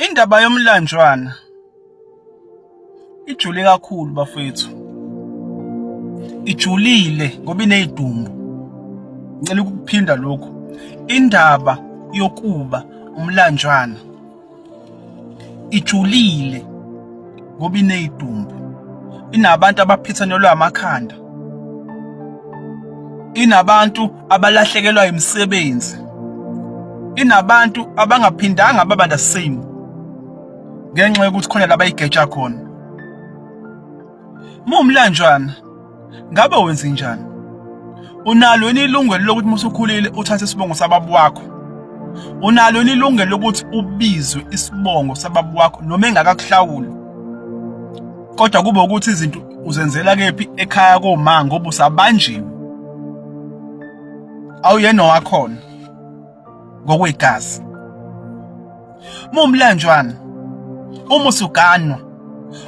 Indaba yomlanjwana ijule kakhulu bafethu, ijulile ngoba iney'dumbu. Ngicela ukukuphinda lokhu, indaba yokuba umlanjwana ijulile ngoba iney'dumbu, inabantu abaphithanelwa amakhanda, inabantu abalahlekelwa imisebenzi, inabantu abangaphindanga baba the same ngenxa yokuthi khona la bayigeja khona. Uma umlanjwana ngabe wenza njani? Unalo yini ilungelo lokuthi uma usukhulile uthathe isibongo sababa wakho? Unalo yini ilungelo lokuthi ubizwe isibongo sababa wakho noma engakakuhlawuli? Kodwa kube ukuthi izinto uzenzela kephi ekhaya koma ngoba usabanjiwe. Awuyena owakhona ngokwegazi. Mumlanjwana uma usuganwa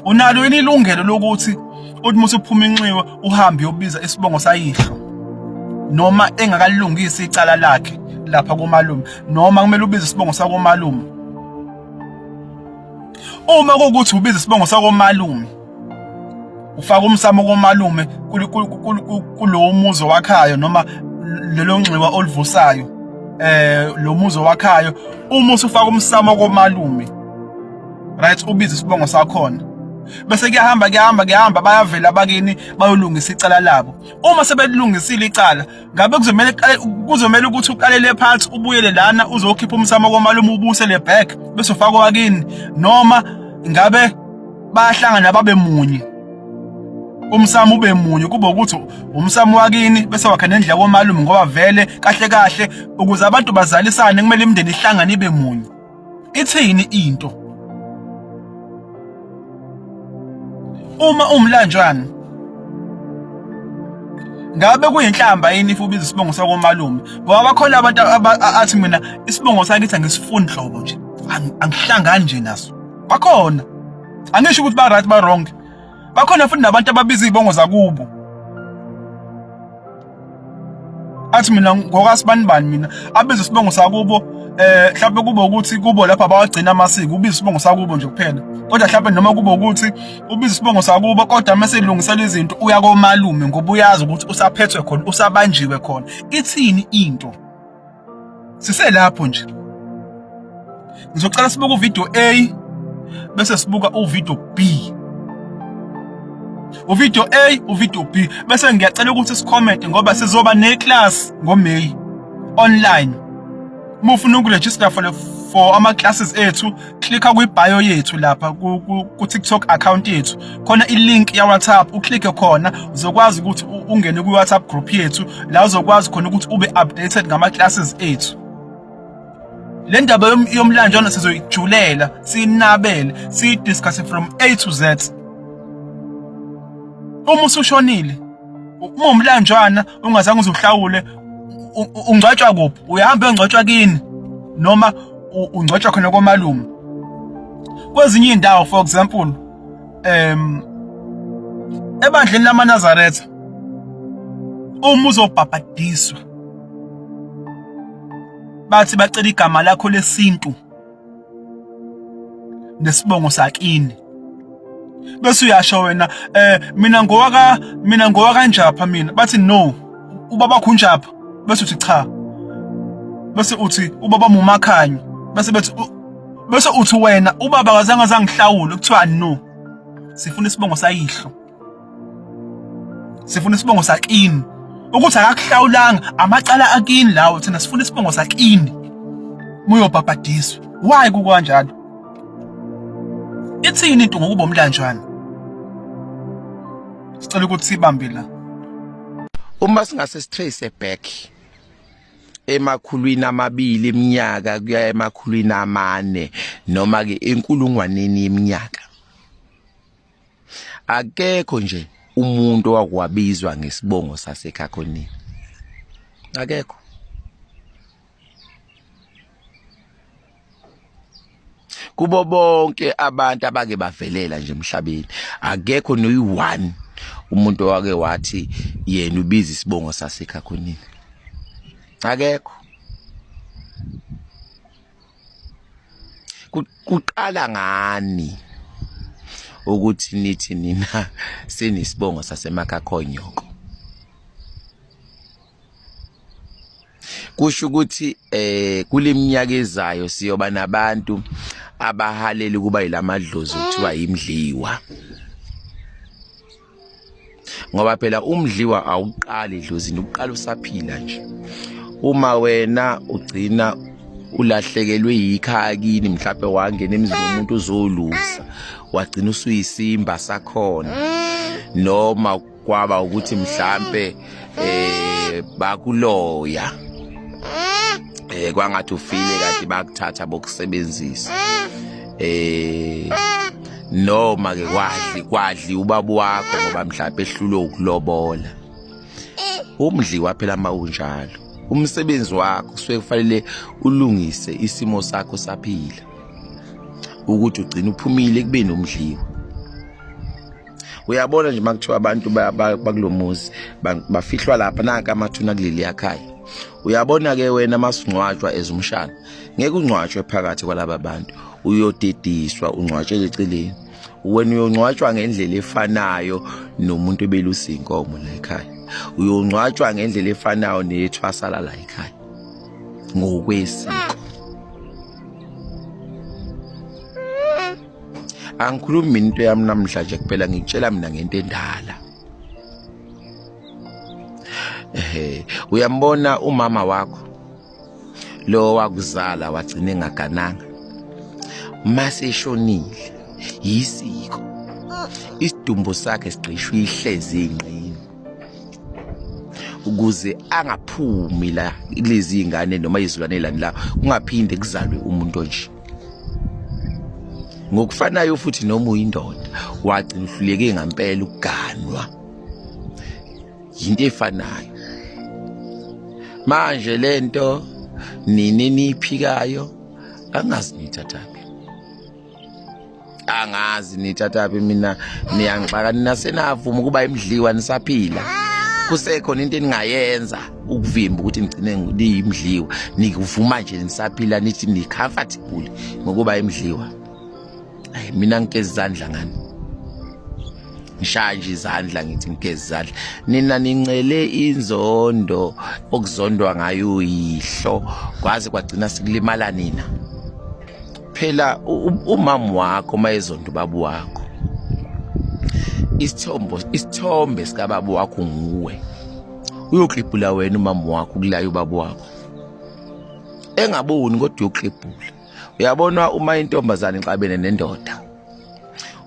unalo yini ilungelo lokuthi uthi uma usuphuma inxiwa uhambe uyobiza isibongo sayihlo noma engakalungisi icala lakhe lapha komalume noma kumele ubize isibongo sakomalume? Uma kuwukuthi ubiza isibongo sakomalume ufaka umsamo komalume kulowo muzi owakhayo noma lelo nxiwa oluvusayo, lo muzi owakhayo, uma usufaka umsamo komalume, right, ubiza isibongo sakhona, bese kuyahamba kuyahamba kuyahamba, bayavela abakini bayolungisa icala labo. Uma sebelungisile icala, ngabe kuzomele kuzomele ukuthi uqalele phansi ubuyele lana uzokhipha umsamo komalume ubusele back bese ufaka owakini, noma ngabe bayahlangana babe munye, umsamo ube munye, kube ukuthi umsamo wakini bese wakha nendlela komalume? Ngoba vele kahle kahle ukuze abantu bazalisane kumele imindeni ihlangane ibe munye. Ithini into uma umlanjwana? Ngabe kuyinhlamba yini if ubiza isibongo sakomalume? Ngoba bakhona abantu athi mina isibongo sakithi angisifuni nhlobo nje, angihlangani nje naso. Bakhona, angisho ukuthi ba right ba wrong, bakhona futhi nabantu ababiza izibongo zakubo, athi mina ngokasibanibani, mina abiza isibongo sakubo. Mhlawumbe kube ukuthi kubo lapha bawagcina amasiko, ubiza isibongo sakubo nje kuphela, kodwa mhlawumbe noma kube ukuthi ubiza isibongo sakubo, kodwa mase ilungisela izinto uya komalume ngoba uyazi ukuthi usaphethwe khona, usabanjiwe khona. Ithini into? Siselapho nje, ngizocela sibuke uvideo A bese sibuka uvideo B, uvideo A, uvideo B, bese ngiyacela ukuthi sicomment ngoba sizoba neclass ngoMay online. Uma ufuna ukuregister for ama classes ethu, clicka kwi-bio yethu lapha ku-TikTok account yethu, khona i-link ya WhatsApp, uclicke khona, uzokwazi ukuthi ungene kwi-WhatsApp group yethu la uzokwazi khona ukuthi ube updated ngama classes ethu. Le ndaba yomlanjwana sizoyijulela, siyinabele, siyidiscuss from A to Z. Uma usushonile, uma umlanjwana ungazange uzuhlawule, ungcwatshwa kuphi? Uyahamba uyongcwatshwa kini noma ungcwatshwa khona komalume? Kwezinye iy'ndawo, for example, ebandleni lamaNazaretha, uma uzobhabhadiswa bathi bacela igama lakho lesintu nesibongo sakini, bese uyasho wena, mina ngowaka Njapha mina. Bathi no, ubaba wakho uNjapha? Bese uthi cha, bese uthi ubaba muMakhanya, bese bethi bese uthi wena ubaba akazange azangihlawule. Kuthiwa no, sifuna isibongo sayihlo, sifuna isibongo sakini. Ukuthi akakuhlawulanga, amacala akini lawo, thina sifuna isibongo sakini muyobhabhadiswa. Why kukanjalo? Ithini into ngokuba umlanjwana? Sicela ukuthi sibambe la. Uma singase sitrace back emakhulwini 2 eminyaka kuya emakhulwini 4 noma ke enkulungwaneni yeminyaka, akekho nje umuntu owakwabizwa ngesibongo saseKhakhonini, akekho. Kubo bonke abantu abake bavelela nje emhlabeni, akekho noyi-one umuntu owake wathi yena ubiza isibongo saseKhakhonini, akekho. Kuqala ngani ukuthi nithi nina senisibongo saseMakhakhonyoko? Kusho ukuthi eh kuleminyaka ezayo siyoba nabantu abahalela ukuba yilamadlozi kuthiwa yimdliwa. Ngoba phela umdliwa awuqali edlozini, uqala usaphila nje. Uma wena ugcina ulahlekelwe yikhaya kini, mhlawumbe wangena emzini womuntu uzolusa, wagcina usuyisimba sakhona, noma kwaba ukuthi mhlambe bakuloya kwangathi ufile kade bakuthatha bokusebenzisa, noma ke kwadli ubaba wakho ngoba mhlawumbe ehlulwe ukulobola. Umdliwa phela uma unjalo, umsebenzi wakho kusuke kufanele ulungise isimo sakho saphila ukuthi ugcine uphumile kubeni umdliwa. Uyabona nje makuthiwa abantu bakulomuzi bafihlwa lapha, nanka amathuna kuleli yakhaya. Uyabona ke wena masungcwatshwa ezumshana, ngeke ungcwatshwe phakathi kwalaba bantu, uyodediswa ungcwatshele eceleni. Wena uyongcwatshwa ngendlela efanayo nomuntu obelusa inkomo la ekhaya, uyongcwatshwa ngendlela efanayo nethwasala la ekhaya ngokwesiko. Angikhulumi mina into yami namhlanje kuphela, ngikutshela mina ngento endala. Ehe, uyambona umama wakho lo wakuzala wagcina engagananga, mase eshonile yisiko, isidumbu sakhe sigqishwa ihlezi ingqini ukuze angaphumi la kulezi ingane noma izilwane lani la, kungaphinde kuzalwe umuntu onje. Ngokufanayo futhi noma uyindoda wagcina uhluleke ngempela ukuganwa, yinto efanayo. Manje lento nini niyiphikayo angazi niyithathaphi, angazi nithathaphi. Mina niyangixaka nina, senavuma ukuba imdliwa nisaphila, kusekhona into eningayenza ukuvimba ukuthi nigcine niyimdliwa. Nikuvuma nje nisaphila, nithi ni-comfortable ngokuba imdliwa. Ayi, mina ngigeza izandla ngani, ngishaya nje izandla, ngithi ngigeza izandla. Nina nincele inzondo okuzondwa ngayo uyihlo, kwaze kwagcina sikulimala nina. Phela umama wakho mayezonda ubaba wakho, isithombe sikababa wakho nguwe, uyoklibhula wena umama wakho ukulaya ubaba wakho engaboni, kodwa uyoklibhula. Uyabona uma intombazane ixabene nendoda,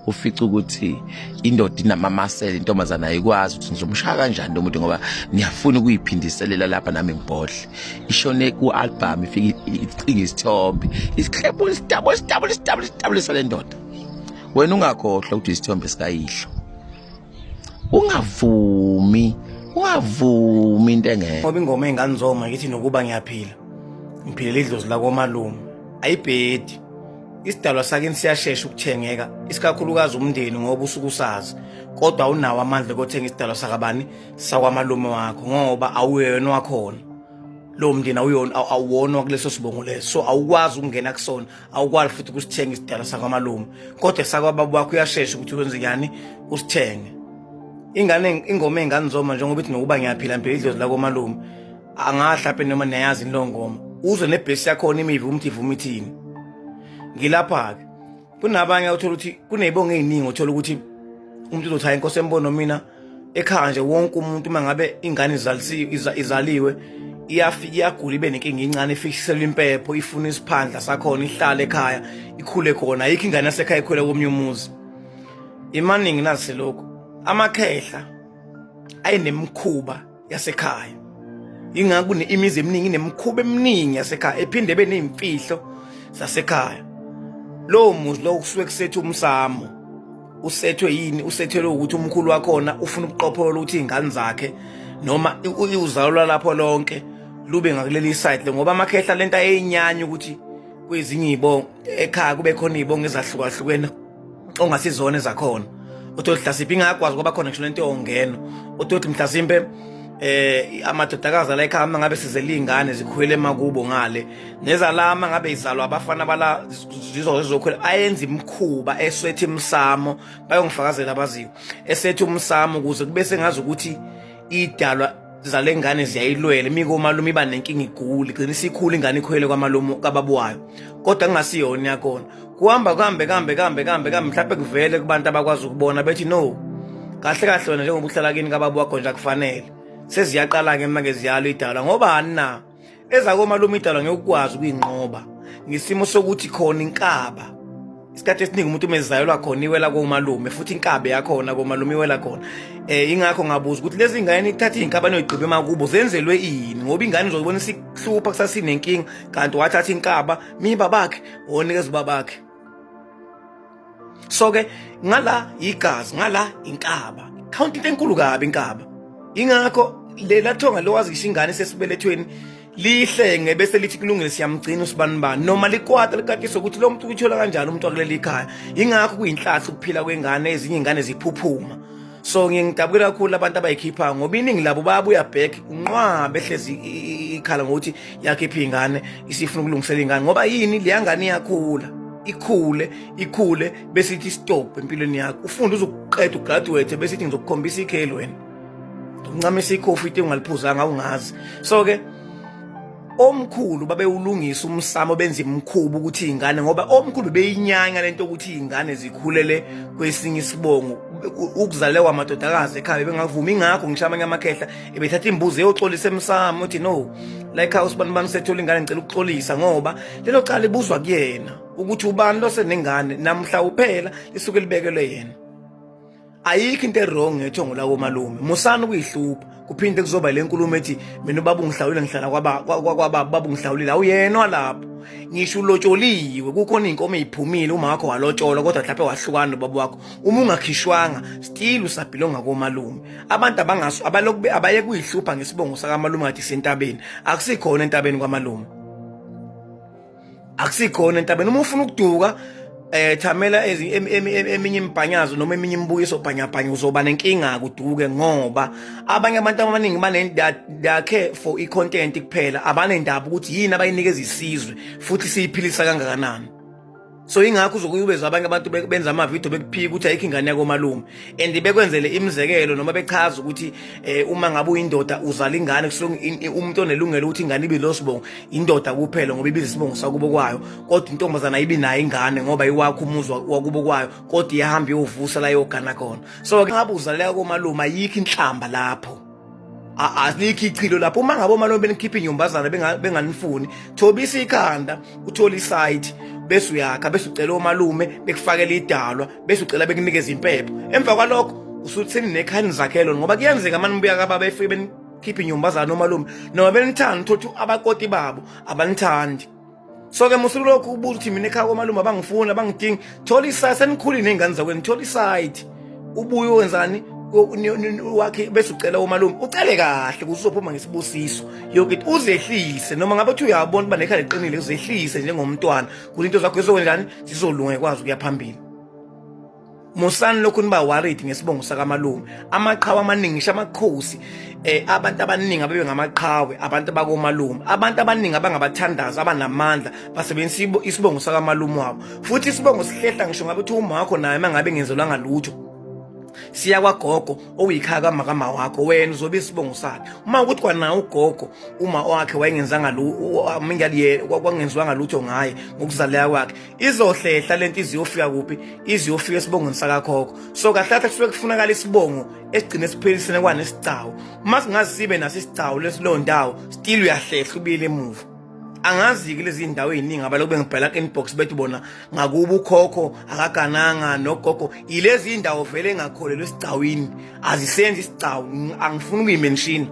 ufica ukuthi indoda inamamasela, intombazane ayikwazi ukuthi ngizomshaya kanjani lo muntu, ngoba ngiyafuna ukuyiphindiselela lapha nami ngibhodle. Ishone ku-album, ifike icinge isithombe, isiklebula, isitabule, isitabule, isitabule, isitabule sale ndoda. Wena ungakhohlwa ukuthi isithombe sikayihlo. Ungavumi, ungavumi into engekho. Ngoba ingoma enganizoma ngithi nokuba ngiyaphila, ngiphilela idlozi lakomalume, ayibhedi. Isidalwa sakini siyashesha ukuthengeka, isikakhulukazi umndeni, ngoba usuke usazi, kodwa awunawo amandla okuthenga isidalwa sakabani, sakwamalume wakho, ngoba awuyena wakhona lowo mndeni, awuyona, awuwona wakuleso sibongo leso, so awukwazi ukungena kusona, awukwazi futhi ukusithenga isidalwa sakwamalume. Kodwa sakwababa wakho uyashesha ukuthi wenze njani, usithenge. Ingane ingoma enganizoma njengoba ithi nokuba ngiyaphila mpela idlozi lakomalume, angahlape noma niyayazi leyo ngoma, uzwe nebhesi yakhona imivi umthi ivuma ithini. Ngilapha-ke kunabanye uthola ukuthi kuney'bongo ey'ningi, uthola ukuthi umuntu uzothi hayi inkosi embono mina ekhaya nje wonke umuntu uma ngabe ingane izaliwe iyafika iyagula ibe nenkinga incane, ifikiselwa impepho, ifuna isiphandla sakhona, ihlale ekhaya ikhule khona. Ayikho ingane yasekhaya ikhule komunye umuzi. Imaningi nazi lokhu amakhehla ayinemikhuba yasekhaya, ingakho imizi eminingi inemikhuba eminingi yasekhaya ephinde ibe ney'mfihlo zasekhaya. Lowo muzi lowo kusuke kusethe umsamo, usethwe yini? Usethelwe ukuthi umkhulu wakhona ufuna ubuqopholo ukuthi iy'ngane zakhe noma uzalo lwalapho lonke lube ngakuleli side le, ngoba amakhehla lento ayeyinyanya ukuthi kwezinye iy'bongo ekhaya kube khona iy'bongo ezahlukahlukene ongasizona ezakhona. Uthole mhlasimpe ingakwazi kwaba khona ngisho lento yongeno, uthole mhlasimpe Amadodakazi la ekhaya uma ngabe sizele iy'ngane zikhulele emakubo ngale, nezalama ngabe izalwa abafana bala zizokhwela, ayenza imikhuba eswetha imsamo, bayongifakazela abaziyo, esetha umsamo ukuze kube sengazi ukuthi idalwa zale ngane ziyayilwela imiko umalume iba nenkinga igule, igcina isikhula ingane ikhwele kwamalume kababa wayo, kodwa kungasiyona yakona. Kuhamba kuhambe kuhambe kuhambe kuhambe kuhambe, mhlawumbe kuvele kubantu abakwazi ukubona bethi no, kahle kahle wena njengoba uhlala kini kababa wakho nje akufanele. Seziyaqala-ke manje ziyalo idalwa ngobani na ezakomalume idalwa ngeke ukwazi ukuyinqoba ngesimo sokuthi khona inkaba. Isikhathi esiningi umuntu uma ezayelwa khona iwela komalume, futhi inkabe yakhona komalume iwela khona. Ingakho ngabuza ukuthi lezi ngane ithatha izinkaba noyigqiba emakubo zenzelwe ini, ngoba ingane uzobona isihlupha kusasinenkinga, kanti wathatha inkaba mi babakhe wonikeza ubabakhe. So ke ngala igazi, ngala inkaba, count into enkulu kabi inkaba. Ingakho lela thonga lowazi ngisho ingane sesibelethweni lihlenge bese lithi kulungile siyamgcina usibanibani, noma likwata likatisa ukuthi lo muntu uyithola kanjani umuntu wakuleli khaya. Ingakho kuyinhlahla ukuphila kwengane, ezinye ingane ziphuphuma. So ngiye ngidabukela kakhulu abantu abayikhiphayo, ngoba iningi labo bayabuya back unqwabe ehlezi ikhala ngokuthi yakhipha ingane isifuna ukulungisela ingane. Ngoba yini? Leya ngane iyakhula, ikhule ikhule, bese ithi stop empilweni yakho, ufunde uzokuqeda ugraduate, bese ithi ngizokukhombisa ikheli wena, uncamisa ikhofi ite ungaliphuzanga awungazi. So ke omkhulu babewulungisa umsamo, benza imikhuba ukuthi izingane, ngoba omkhulu beyinyanya lento ukuthi izingane zikhulele kwesinye isibongo, ukuzalewa amadodakazi ekhaya bengavumi. Ingakho ngisho amanye amakhehla ebethatha imbuzi eyoxolisa emsamo, uthi no, like house bani bani sethola ingane, ngicela ukuxolisa, ngoba lelo cala ibuzwa kuyena ukuthi ubani lo senengane namhla uphela lisuke libekelwe yena. Ayikho into e-wrong ngethongo lakomalume, musani ukuyihlupha. Kuphinde kuzoba le nkulumo ethi mina ubaba ungihlawulile, ngihlala kwababa, baba ungihlawulile, awuyenwa lapho. Ngisho ulotsholiwe, kukhona iy'nkomo ey'phumile, uma wakho walotsholwa kodwa mhlawumbe wahlukana nobaba wakho, uma ungakhishwanga still usabhilonga komalume. Abantu abangaso abalokhu abaye kuyihlupha ngesibongo sakamalume ngathi sentabeni, akusikhona entabeni kwamalume, akusikhona entabeni. Uma ufuna ukuduka thamela eminye imibhanyazo noma eminye imibukiso bhanyabhanya, uzoba nenkinga kuduke, ngoba abanye abantu abaningi banendakhe for i-content kuphela, abanendaba ukuthi yini abayinikeza isizwe futhi siyiphilisa kangakanani. So ingakho uzokuyubeza abanye abantu benza amavidiyo bekuphika ukuthi ayikho ingane yakomalume, and bekwenzele imizekelo noma bechaza ukuthi uma ngabe uyindoda uzala ingane, kusuke umuntu onelungelo ukuthi ingane ibe lo sibongo indoda kuphela, ngoba ibiza isibongo sakubo kwayo, kodwa intombazana ayibi nayo ingane ngoba iwakho umuzi wakubo kwayo, kodwa iyahamba iyovusa la iyogana khona. So ngabe uzaleka komalume, ayikho inhlamba lapho, alikho ichilo lapho. Uma ngabe omalume benikhipha inyumbazana benganifuni, thobisa ikhanda, uthole isite bese uyakha, bese ucela omalume bekufakela idalwa, bese ucela bekunikeza impepho. Emva kwalokho usuthini nekhaya nizakhelo, ngoba kuyenzeka manje nibuya kababa efike benikhipha inyumbazana omalume, noma benithanda, uthole ukuthi abakoti babo abanithandi. So ke musulokhu ubuza ukuthi mina ekhaya komalume abangifuni, abangidingi. Thola isite, senikhulile ney'ngane zakwenu, thola isite ubuye wenzani wakhe, bese ucela umalume, ucele kahle ukuze uzophuma ngesibusiso yonke into. Uzehlise, noma ngabe uthi uyabona uba nekhaya liqinile, uzehlise njengomntwana kuze into zakho zizokwenjani, zizolunga, ikwazi ukuya phambili. Musani lokhu niba worried ngesibongo sakamalume. Amaqhawe amaningi, ngisho amakhosi, abantu abaningi ababe ngamaqhawe, abantu abakomalume, abantu abaningi abangabathandazi abanamandla basebenzisa isibongo sakamalume wabo. Futhi isibongo sihlehla ngisho ngabe uthi uma wakho naye mangabe ngenzelwanga lutho, siya kwagogo oyikhaya kamakama wakho, wena uzobe isibongo sakhe. Uma ukuthi kwanawo ugogo uma wakhe wayengenzanga kwangenziwanga lutho ngaye ngokuzaleka kwakhe, izohlehla lento iziyofika kuphi? Iziyofika esibongweni sakakhokho. So kahle kahle kusuke kufunakala isibongo esigcine siphelisene kwanesigcawu. Uma singaze sibe naso isigcawu lesilowo ndawo, still uyahlehla ubuyele emuva. Angazi-ke lezi ndawo ey'ningi abalokhu bengibhala ku-inbox bethi bona ngakubo ukhokho akagananga nogogo, yilezi ndawo vele engakholelwa esigcawini, azisenzi isigcawu, angifuni ukuyimenshina.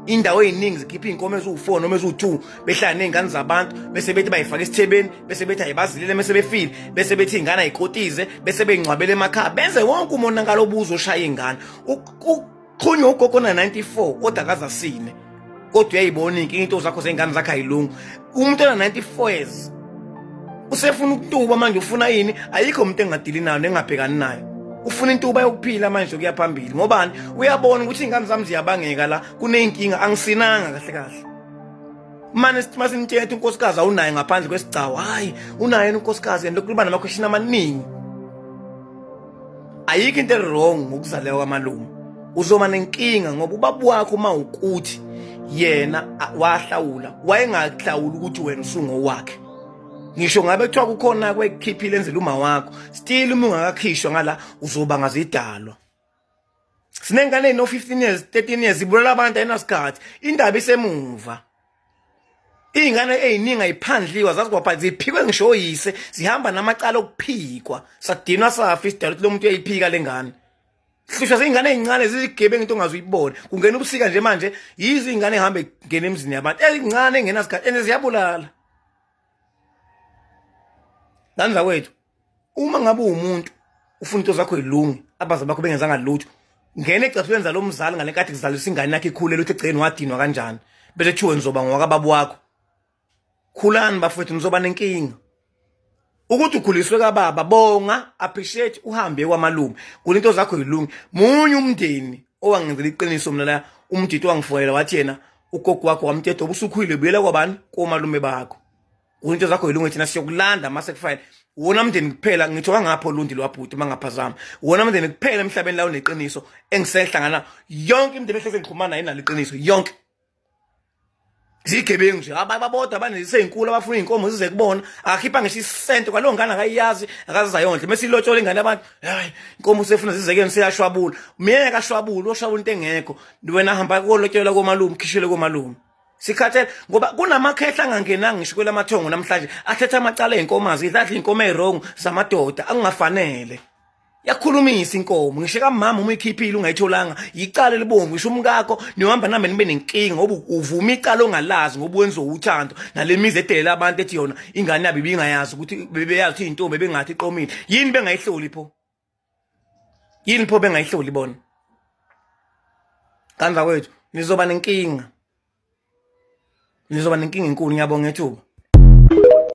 Indawo ey'ningi zikhipha iy'nkomo eziwu-4 noma eziwu-2, behlala ney'ngane zabantu, bese bethi bayifaka esithebeni, bese bethi ayibazilele mese befile, bese bethi iy'ngane ayikotize, bese beyingcwabele emakhaya, benze wonke umonakalo obuzo oshaya iy'ngane. Uxhunywe ugogo na-94 kodwa akazasine, kodwa uyayibona inkinga, into zakho zey'ngane zakhe ayilungi. Umuntu ona-94 years usefuna ukutuba manje, ufuna yini? Ayikho umuntu engadili nayo nengabhekani nayo. Ufuna intuba yokuphila manje kuya phambili. Ngobani? Uyabona ukuthi ingane zami ziyabangeka la, kuneyinkinga angisinanga kahle kahle. Mane sithi masimtshela ukuthi unkosikazi awunaye ngaphandle kwesigcawu. Hayi, unaye unkosikazi and lokhu kuba nama question amaningi. Ayikho into wrong ngokuzaleka kwamalume. Uzoba nenkinga ngoba ubaba wakho uma ukuthi yena wahlawula, wayengahlawuli ukuthi wena usungowakhe. Ngisho ngabe kuthiwa kukhona kwekhiphile enzela uma wakho, still uma ungakakhishwa ngala uzoba ngazidalwa. Sinengane no 15 years, 13 years ibulala abantu ayinasikhathi. Indaba isemuva. Iy'ngane ey'ningi ayiphandliwa zazi kwapha ziphikwe ngisho oyise zihamba namacala okuphikwa sadinwa safa isidalo ukuthi lo muntu uyayiphika le ngane hlushwa ziy'ngane ey'ncane zizigebengu into ongaze uyibone kungena ubusika nje manje yizo iy'ngane ey'hambe ngena emzini yabantu ezincane engenasikhathi and ziyabulala ngane zakwethu uma ngabe uwumuntu ufuna into zakho ilunge abazali bakho bengenzanga lutho ngena ecathulweni zalo mzali ngale nkathi kuzalisa ingane yakhe ikhulele uthi egceni wadinwa kanjani bese kuthiwe nizoba ngowakababa wakho khulani bafowethu nizoba nenkinga ukuthi ukhuliswe kababa bonga appreciate uhambe kwamalume kunento zakho ilunge munye umndeni owangenzela iqiniso mina la umdidi wangifonela wathi yena ugogo wakho wamtshela ubusukhulile buyela kwabani komalume bakho into zakho yilunge thina siyokulanda mase kufanele wona mndeni kuphela ngitho wangapho olundi lwabhuti mangaphazama wona mndeni kuphela emhlabeni la uneqiniso engisehlangana yonke imindeni ehleze ngixhumana nayo inalo iqiniso yonke zigebengu nje ababodwa abaneziseyinkulu abafuna iy'nkomo zize kubona akakhipha ngisho isente kwalowo ngane akayiyazi akazizayondle mese ilotshola ingane abantu hayi inkomo usefuna zize kuyena seyashwabula myeke ashwabule oshwabula into engekho wena hamba kolotshelwa komalume ukhishele komalume Sikhathele ngoba kunamakhehla angangenanga ngisho kwelamathongo namhlanje athetha amacala ezinkomazi idladla inkomo eziwrong zamadoda angafanele. Yakhulumisa inkomo ngisho kamama uma ikhiphile ungayitholanga yicala elibomvu ngisho umkakho niyohamba nami nibe nenkinga ngoba uvuma icala ongalazi ngoba wenziwa uthando nalemizi edelela abantu ethi yona ingane yabo ibingayazi ukuthi bebeyazi ukuthi intombi bengathi iqomile yini bengayihloli pho yini pho bengayihloli bona kanza kwethu nizoba nenkinga nizoba nenkinga enkulu ngiyabonga ethuba.